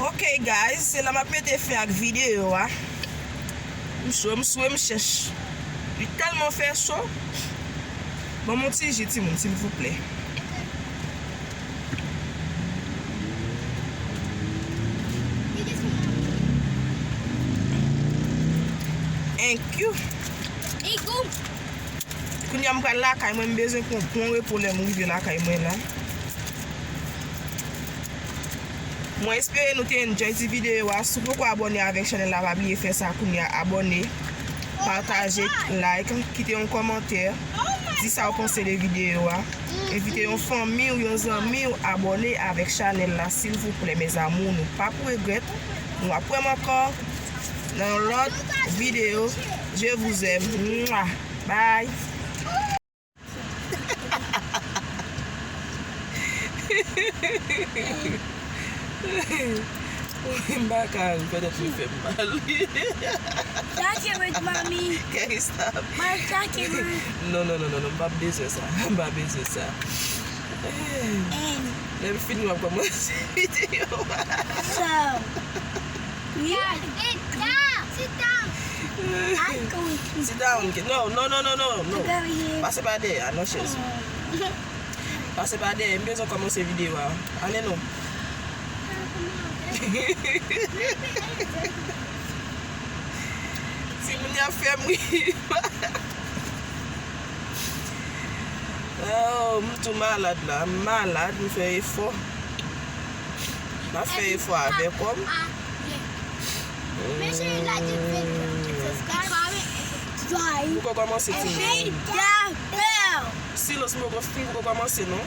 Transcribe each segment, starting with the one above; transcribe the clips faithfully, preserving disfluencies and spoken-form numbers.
Ok guys, se la m ap mete fen ak videyo a. M cho, m swe, m chèch. Li tèlman fè cho. Ban m yon ti ji, timoun, silvouplè. Thank you. Kounye a m pral lakay mwen, m bezwen pran pon repo lè m rive lakay mwen la. Mwen espere nou te enjoy ti videyo a. Si w poko abòne avèk chanèl la, pa bliye fè sa kounye a, abòne, pataje, like, kite yon kòmantè, di sa w panse de videyo a. Envite yon fanmi w, yon zanmi w abòne avèk chanèl la, silvouplè, mes amours. Nou p ap regrèt. Nou ap wè m ankò nan yon lòt videyo. Je vous aime. Mwa. Bye. M pa ka ri, pètèt li fè m mal. Stop it, mommy. Can you stop? Mommy, stop it, mommy. Non, non, non, non, non, m pa bezwen sa. M pa bezwen sa. And lè m fini, w ap kòmanse videyo a. So, we are Sit down. Sit down. I'm going to sit down. No, no, no, no, no, no. Sit down here. Pase pa dèyè, non, chèz. Oh. Pase pa dèyè, m bezwen kòmanse videyo a. Ale non. Timoun yo ap fè m ri. Oh, m tou malad la. M malad, m fè efò. M ap fè efò avè kò m. Make sure you like this video and subscribe. Comment and subscribe. Poko kòmanse, and timoun. Hit that bell. Silans, m poko fin, poko kòmanse non.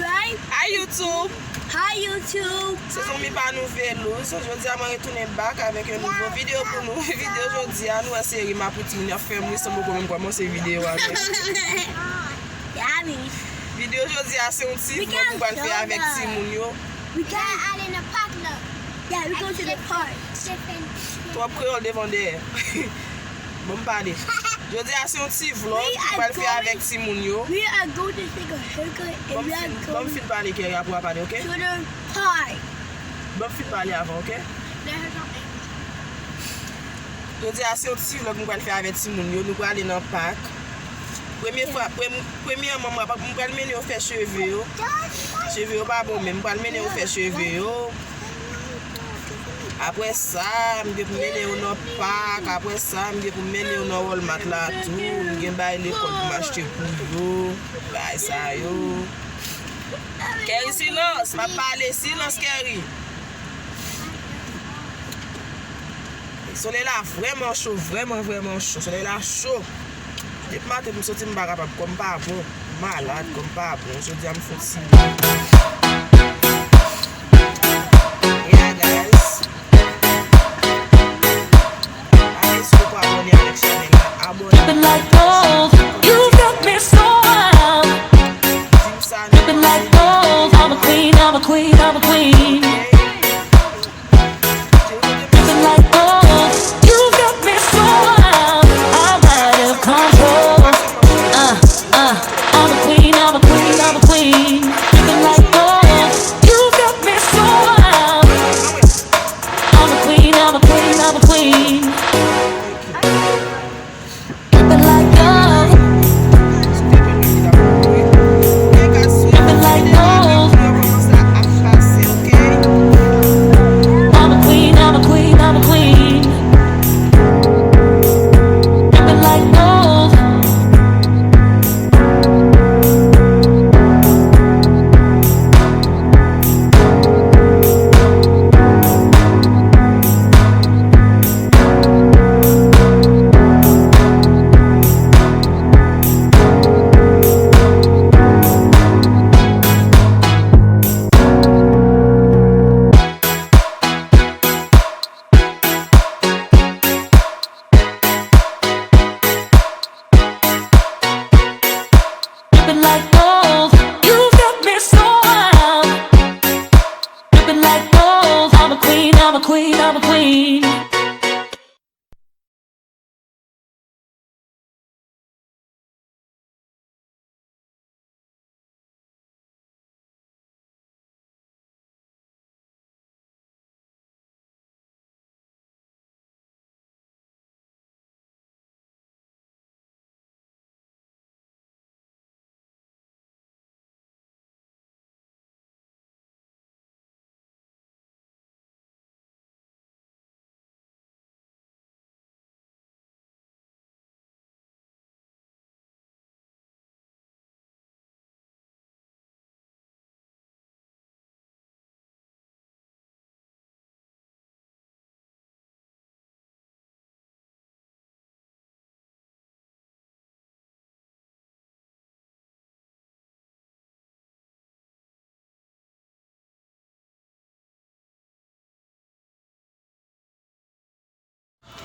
Hi YouTube. Hi YouTube. Se zanmi pa nou Velouz. Jodi a mwen retounen back avèk yon nouvo videyo pou nou. Videyo jodi a nou wè seri m ap ri, timoun yo ap fè m ri san m poko menm kòmanse videyo a. Yummy. Videyo jodi a se yon ti vlog m pral fè avèk timoun yo. We can ale nan pak la. Yeah, we go to the park. Twòp kreyòl devan dèyè. Bon, m pale. Jodi a se yon ti vlog m pral fè avèk timoun yo. We are going to take a haircut and we are going to the park. Bon, m fin, bon, m fin pale, Kerry, apre w a pale, ok? Bon, m fin pale avan, ok? Jodi a se yon ti vlog m pral fè avèk timoun yo. Nou prale nan pak. Premye fwa, prem-, premyèman, mwen pa, m pral mennen yo fè cheve yo. Cheve yo pa bon, men m pral mennen yo fè cheve yo. Apre sa, m gen pou mennen yo nan pak. Apre sa, m gen pou mennen yo nan Walmart la tou. M gen bagay lekòl pou m achte pou yo. Bagay sa yo. Kerry, silans, m ap pale, silans, Kerry. Solèy la vrèman cho, vrèman, vrèman cho. Solèy la cho. Depi maten pou m soti, m pa kapab, kò m pa bon. M malad, kò m pa bon. Jodi a m fè yon ti. Yeah, guys. Pa bliye si w poko abòne avèk chanèl la, abòne. Dripping like gold, you got me so wild. Di m sa nou. Dripping like gold, I'm a queen, I'm a queen, I'm a queen. Dripping like gold, you got me so wild, I'm out of control. Uh, uh, I'm a queen, I'm a queen, I'm a queen. Dripping like gold, you got me so wild. I'm a queen, I'm a queen, I'm a queen. Dripping like gold. Dripping like gold. I'm a queen, I'm a queen, I'm a queen. Dripping like gold. Dripping like gold, you got me so wild. Dripping like gold, I'm a queen, I'm a queen, I'm a queen.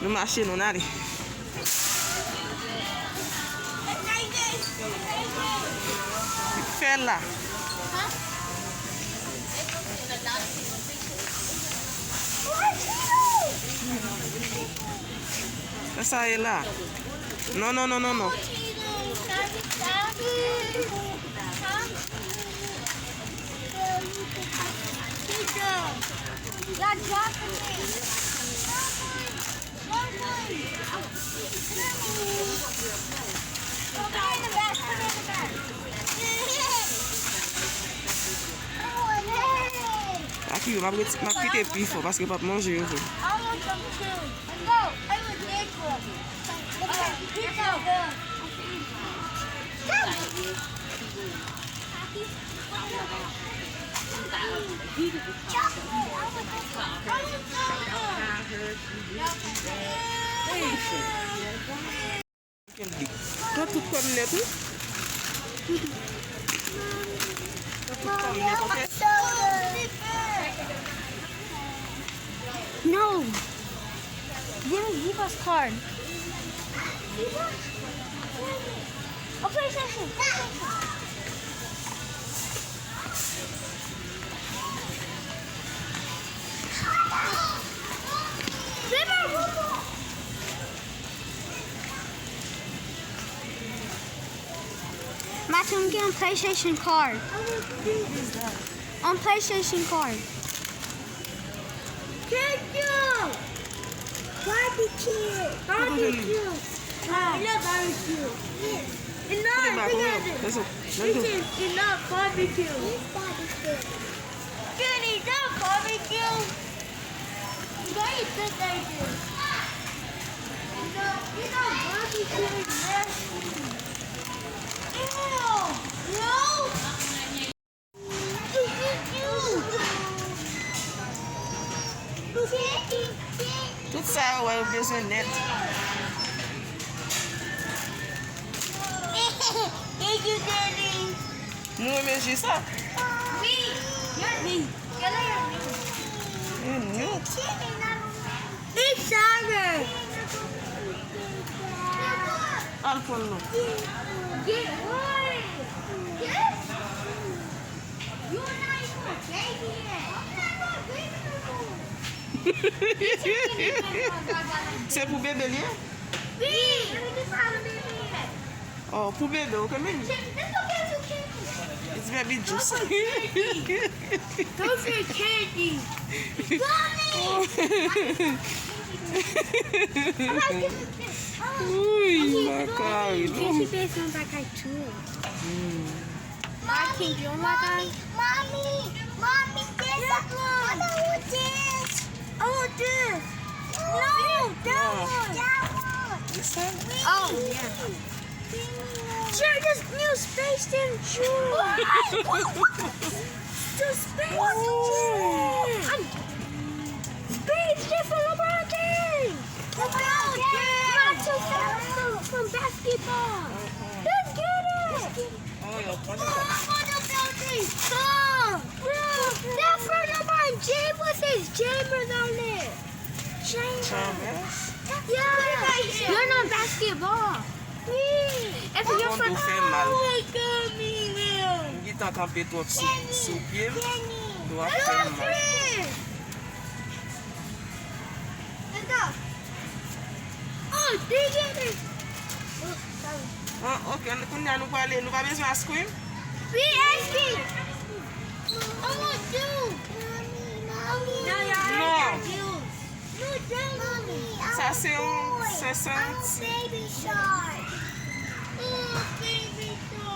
Nou mache, nou n ale. Fè la. Sa sa ye la? Non, non, non, non, non. Aki yo, m ap reti-, m ap kite pi fò paske m ap manje yo vre. Pran tout kò m nèt, wi. Pran tout kò m nèt, oke? No. Give me Ziva's card. Oh, PlayStation. PlayStation. Matthew, I'm getting PlayStation card. On PlayStation card. Thank you. Barbecue. Barbecue. I love barbecue. Enough. Look at this. This is enough barbecue. This barbecue. Kenny, that barbecue. Why you sit there, dude? You know, you know, barbecue is nasty. Ew, no. Tout sa yo wè yo bezwen nèt. Thank you, Daddy. Nou renmen ji sa. Wi, yo di. Yo di. Yo di. Li sale. Al pran non. Se pou bebe l ye? Wi. Oh, pou bebe, ok, men. It's baby juice. Those are candy. Mommy! Ui, makari. Mommy, mommy, mommy, this one. I want this. I want this. No, that one. That one. This one? Oh, yeah. Check this new Space Jam shoe. The Space Jam. Space Jam from LeBron James. LeBron James. Not too fast from, from basketball. Let's get it. Oh, I want the building. Bro, that from LeBron James with his jammers on it. Jammers? Yeah. You're not basketball. Wi. Epi yo fè. Kòndou fè mal. M gentan kanpe twòp sou, sou pye m. Yo ap fè m mal. Oh, D J. Ah, ok, kounye a nou prale. Nou pa bezwen ice cream? Wi, ice cream. I want two. No. Sa se yon, se, se yon ti. Oh, baby shark. Oh, baby shark.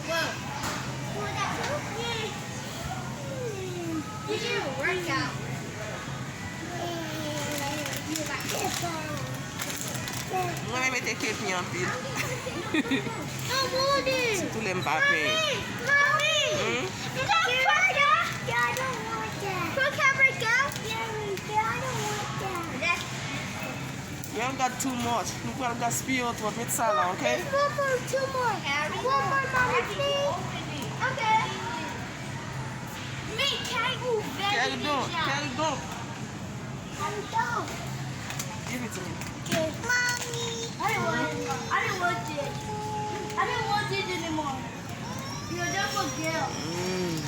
Whoa. Did you work out? Mwen renmen mete kepi anpil. Sitou lè m pa penyen. Hmm? Girl got too much. Nou pral gaspiye yo twòp. Met sa la, ok? There's one more, two more. One more, mommy, please. Okay. Men, kay ouvè li deja. Carry don, carry don. I'm done. Give it to me. Okay. Mommy. I didn't want, I didn't want it. I didn't want it anymore. You're just a girl. Mm.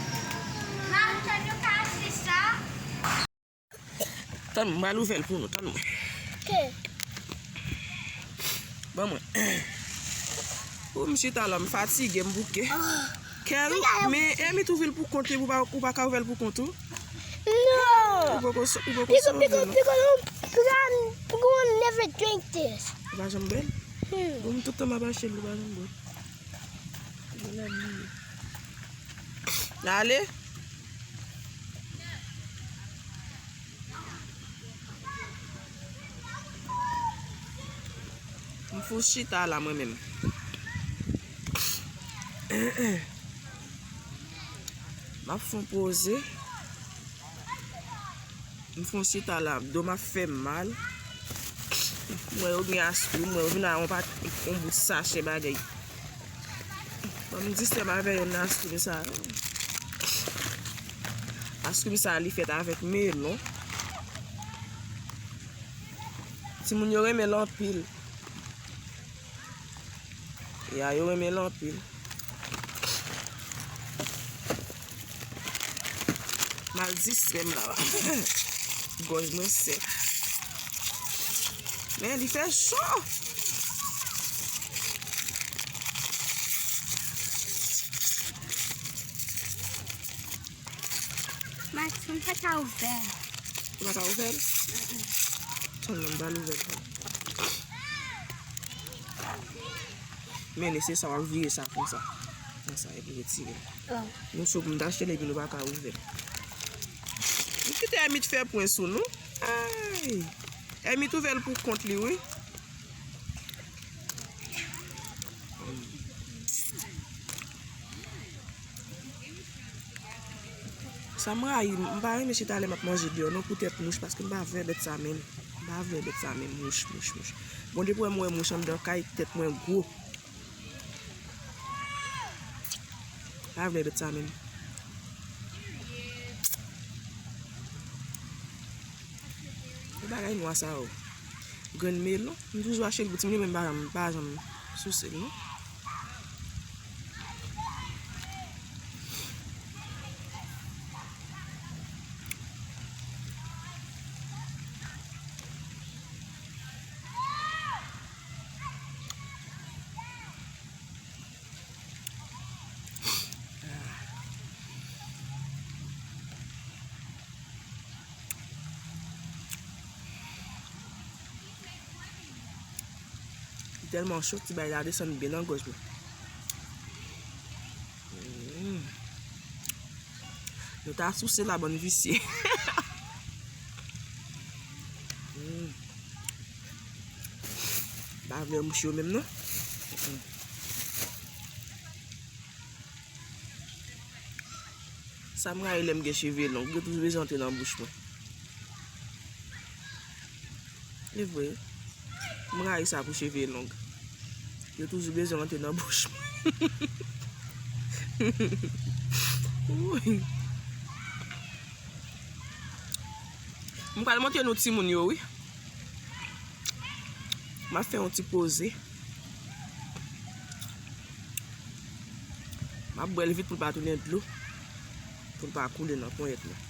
Mom, can you pass this up? Tann mwen, m pral ouvè l pou nou, tann mwen. Ke? Ban mwen. Ou m chita la, m fatige, m bouke. Kè, men Emi t ouvri l pou kont li, ou pa, ou pa ka ouvè l pou kont ou? Non. Ou poko so-, ou poko sove, non? Piko, piko, piko, piko, piko, I never drink this. Ou pa janm bwè l? Hmm. Bon, m tout tan m ap achte l, ou pa janm bwè l. Ou la bliye. N ale? M fous chita la mwen menm. M ap fon poze. M fon chita la, do m ap fè m mal. M wè yo gen askrim, m wè yo vin a yon pa-, yon bout sachè bagay. Ban m distrè m avè youn nan askrim sa yo. Askrim sa, li fèt avèk melon. Timoun yo renmen l anpil. Ya, yo renmen l anpil. M al distrè m la. Gòj mwen sèk. Men li fè cho. Max, m pa ka ouvè. Ou pa ka ouvè l? Tann non, m pral ouvè l. Men nesesè w ap vire sa konsa. Konsa, epi retire l. Oh. Nou cho pou m t achte l, epi nou pa ka ouvè l. M kite Emi t fè pwen sou nou. Ay! Emi t ouvè l pou kont li, wi. Sa m rayi, m pa renmen chita lè m ap manje deyò non, poutèt mouch, paske m pa vle bèt sa menm. M pa vle bèt sa menm, mouch, mouch, mouch. Bon, depi wè m wè mouch anndan kay, tèt mwen gwo. M pa vle bèt sa menm. E bagay nwa sa yo. Grenn melon. M toujou achte l pou timoun yo, men m pa janm, m pa janm souse l, non. Li tèlman cho, ti bagay la desann byen nan gòj mwen. Mm. Nou ta souse la, bann visye. Mm. Pa vle mouch yo menm, non. Mm. Sa m rayi lè m gen cheve long, yo toujou bezwen antre nan bouch mwen. E vre. M rayi sa pou cheve long. Yo toujou bezwen antre nan bouch mwen. Wouy. M pral montre nou timoun yo, wi. M ap fè yon ti poze. M ap bwè l vit pou l pa tounen dlo. Pou l pa koule nan ponyèt mwen.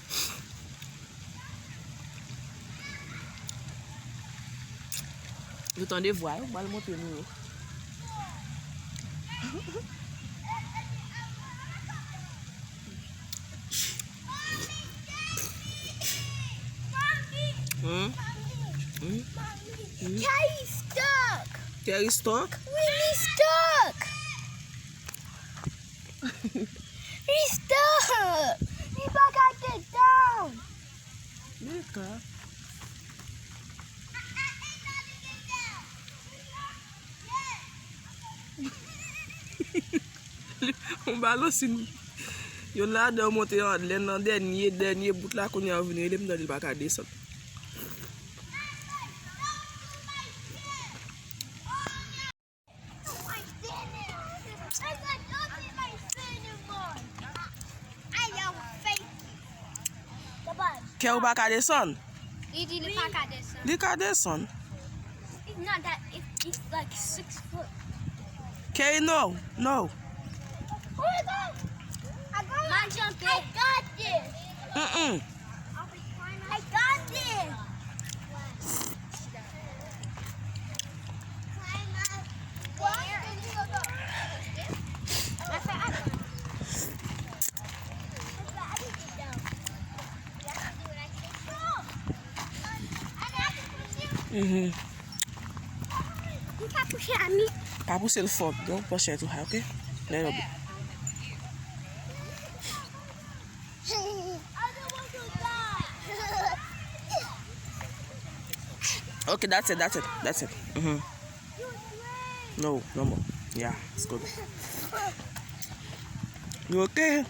Nou tande vwa yo, m pral montre nou yo. Hmm? Hmm? Hmm? Terry stuck. Terry stuck? Wi, li stuck. Li stuck. Li pa ka get down. Li ka. Yon balosin. Yon ladan yo monte anlè nan dènye, dènye bout la, kounye a yo vin rele m, tande li pa ka desann. Kè ou pa ka desann? Li di li pa ka desann. Li ka desann. No, that it, it's like six foot. Kè, no, no. Oh my God. I got, I got this. Mm-mm. I got this. Mhm. Pa pouse l fò, non, panche tou, ok? Lè l Ok, that's it, that's it, that's it. Mhm. No, no more. Yeah, it's good. You okay?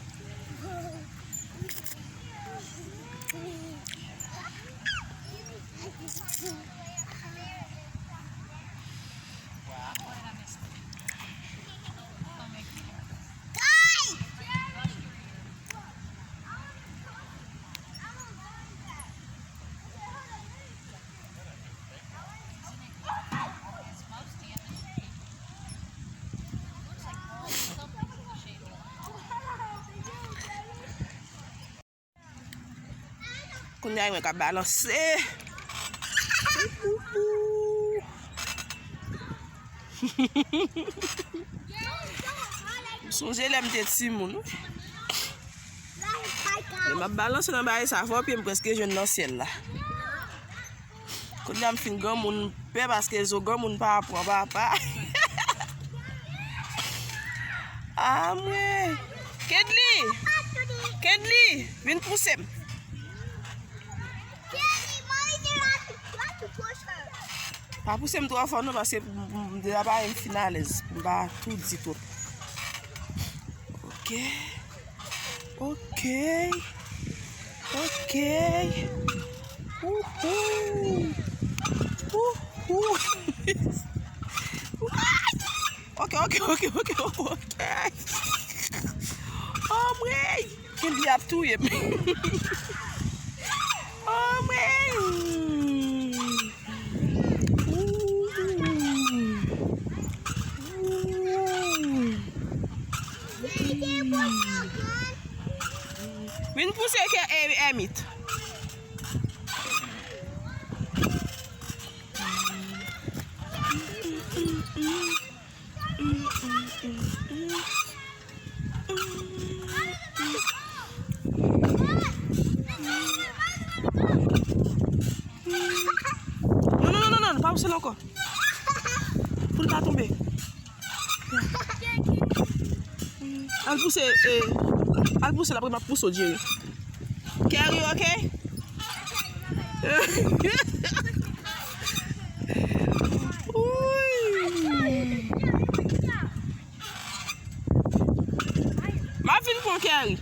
Kounye a mwen ka balanse. M sonje lè m te timoun wi. Lè m ap balanse nan bagay sa, fò pye m prèske jwenn nan syèl la. Kounye a m fin granmoun, m pè paske zo granmoun pa pran papa. Amwe. Kedly! Kedly! Vin pouse m. Pa pouse m twò fò non, paske m, m, m, deja parèy m fin alèz. M pa toudi twòp. Ok. Ok. Ok. Ouhou. Ouhou. Ok, ok, ok, ok, ok. Anmwey. Kenbe ap touye m. Anmwey. Vin pouse ke Èmit. Non, non, non, non, non, pa pouse l ankò. Pou l pa tonbe. Al pouse, eh, al pouse l apre m ap pouse w, Jerry. Kerry, ok? Uy. M ap vin pran Kerry.